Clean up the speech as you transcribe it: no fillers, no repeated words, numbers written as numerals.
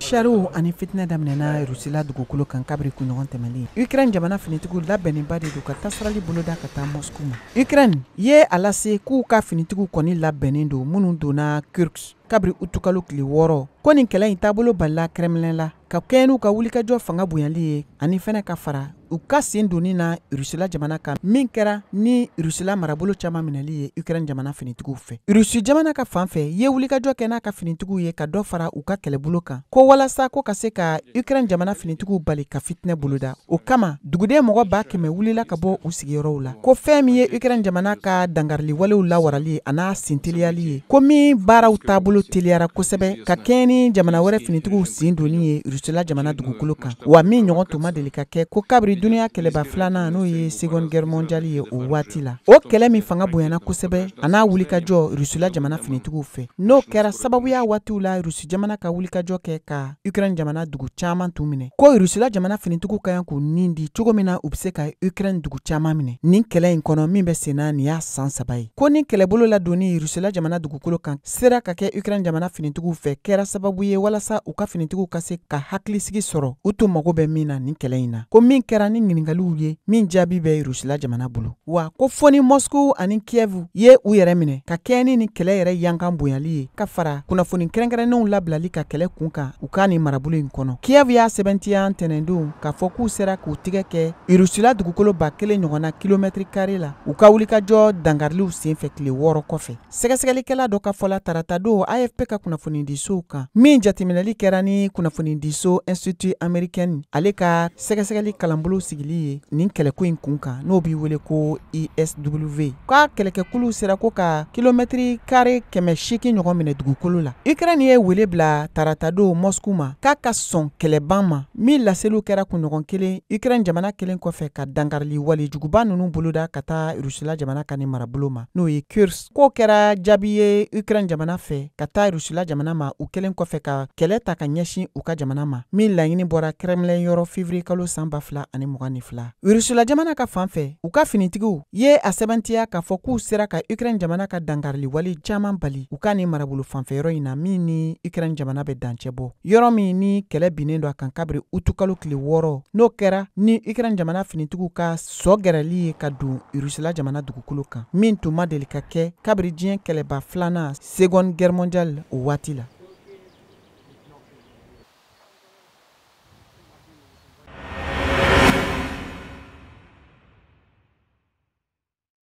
Sariw ani fitinɛ daminɛna Rusila dugukolo kan kabiri kunɲɔgɔn tɛmɛnen. Ukraine jamana finitigiw labɛnnenba de don ka tasarali boloda ka taa Moscou ma. Ukraine ye a lase k'u ka finitigiw kɔni labɛnnen don minnu donna Kursk kabiri utukalo tile 6. Ko nin kɛlɛ in taabolo balila Kremlin la ka kɛɲɛ n'u ka wulikajɔ fanga bonyali ye ani fɛnɛ ka fara u ka sen donni na Rusila jamana kan min kɛra ni Rusila marabolo caman minɛli ye Ukraine jamana finitigiw fɛ. Rusi jamana ka fan fɛ ye wulikajɔ kɛ n'a ka finitigiw ye ka dɔ fara u ka kɛlɛbolo kan ko walasa ko ka se ka Ukraine jamana finitigiw bali ka fitinɛ boloda. O kama duguden mɔgɔ 100,000 wulila ka bɔ u sigiyɔrɔw la. Ko fɛn min ye Ukraine jamana ka dangarili walew lawarali ye a n'a senteliyali ye, ko min baaraw taabolo teliyara kosɛbɛ ka kɛɲɛ ni jamana wɛrɛ finitigiw sen donni ye Rusila jamana dugukolo kan, wa min ɲɔgɔn tun ma deli ka kɛ ko kabiri duniya kɛlɛba filanan n'o ye Seconde Guerre mondiale ye o waati la. O kɛlɛ min fanga bonyana kosɛbɛ a n'a wulikajɔ Rusila jamana finitigiw fɛ, n'o kɛra sababuya waatiw la Rusi jamana ka wulikajɔ kɛ ka Ukraine jamana dugu caman tun minɛ. Ko Rusila jamana finitigiw ka kan k'u nin di cogo min na u bɛ se ka Ukraine dugu caman minɛ nin kɛlɛ in kɔnɔ min bɛ senna nin y'a san 3 ye. Ko ni kɛlɛbolo ladonni Rusila jamana dugukolo kan sera ka kɛ Ukraine jamana finitigiw fɛ kɛra sababu ye walasa u ka finitigiw ka se ka hakilisigi sɔrɔ u tun mago bɛ min na nin kɛlɛ in na. Ko min kɛra ni ɲininkaliw ye min jaabi bɛ Rusila jamana bolo. Wa ko fo ni Moscou ani Kiev ye u yɛrɛ minɛ ka kɛɲɛ ni nin kɛlɛ yɛrɛ yankan bonyali ye ka fara kunnafoni kɛrɛnkɛrɛnnenw labilali ka kɛlɛ kun kan u ka nin marabolo in kɔnɔ. Kiev y'a sɛbɛntiya ntɛnɛndon k'a fɔ k'u sera k'u tigɛ kɛ Rusila dugukolo 1000 ɲɔgɔnna kilomɛtiri kare la u ka wulikajɔ dangariliw senfɛ tile 6 kɔfɛ. Sɛgɛsɛgɛlikɛla dɔ ka fɔ la taratadon AFP ka kunnafonidisow kan min jateminɛli kɛra ni kunnafonidiso Institut américain ale ka sɛgɛsɛgɛli kalanbolo sigili ye nin kɛlɛko in kun kan n'o b'i wele ko ISW. K'a kɛlɛkɛkulu sera ko ka kilomɛtiri kare 800 ɲɔgɔn minɛ dugukolo la. Ukraine ye wele bila taratadon Moscou ma k'a ka sɔn kɛlɛban ma min laseliw kɛra kunɲɔgɔn kelen Ukraine jamana kelen kɔfɛ ka dankarili wale juguba ninnu boloda ka taa Rusila jamana ka nin marabolo ma n'o ye Kursk. K'o kɛra jaabi ye Ukraine jamana fɛ ka taa Rusila jamana ma u kelen kɔfɛ ka kɛlɛ ta ka ɲɛsin u ka jamana ma min laɲini bɔra Kremlin yɔrɔ février kalo san 2022. Rusila jamana ka fan fɛ u ka finitigiw ye a sɛbɛntiya k'a fɔ k'u sera ka Ukraine jamana ka dankarili wale caman bali u ka nin marabolo fanfɛ yɔrɔ in na min ni Ukraine jamana bɛ dancɛ bɔ, yɔrɔ min ni kɛlɛ binnen don a kan kabiri utukalo tile 6 n'o kɛra ni Ukraine jamana finitigiw ka sɔ gɛrɛli ye ka don Rusila jamana dugukolo kan min tun ma deli ka kɛ kabiri diɲɛ kɛlɛba filanan Seconde Guerre mondiale o waati la.